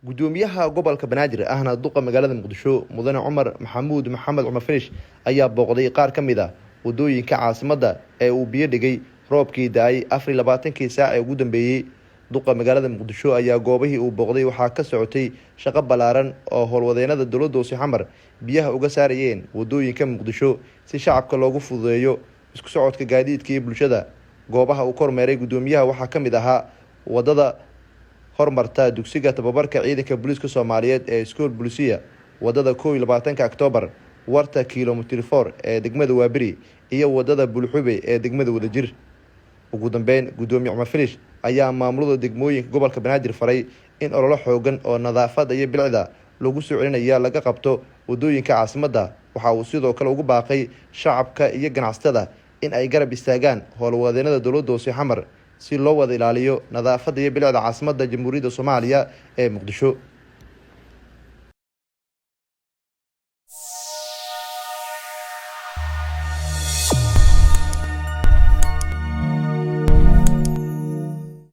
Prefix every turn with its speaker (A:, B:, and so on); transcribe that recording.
A: Gudoomiyaha gobolka Banaadir ahna duqa magaalada Muqdisho, Mudane Cumar Maxamuud Maxamed Cumar Finish, ayaa booqday qaar ka mid ah wadooyinka caasimadda ee uu biyo dhigay roobkii da-ay 24kii saac ee ugu dambeeyey. Duqa magaalada Muqdisho ayaa goobihii uu booqday waxaa ka socotay shaqo ballaaran oo howlwadeenada dowladda Hoose Xamar biyaha uga saarayeen wadooyinka Muqdisho si shacabka loogu fududeeyo isku socodka gaadiidka iyo bulshada. Goobaha uu kormeeray gudoomiyaha waxaa ka mid ahaa wadada hormarta dugsiga tababarka ciidanka booliiska Soomaaliyeed ee School Bulisiya, wadada 21-ka Octoobar, warta Kilomitr 4 ee degmada Waaberi iyo wadada Bulxube ee degmada Wadajir. Ugu dambeyn, gudoomiye Cumar Finish ayaa maamulada degmooyinka gobolka Banaadir faray in ololo xoogan oo nadaafadda iyo bilicda lagu soo celinaya laga qabto wadooyinka caasimadda. Waxa uu sidoo kale ugu baaqay shacabka iyo ganacsatada in ay garab istaagaan howlwadeenada dowladda Hoose Xamar si loo wada ilaaliyo nadaafadda iyo bilicda caasimadda Jamhuuriyadda Soomaaliya ee Muqdisho.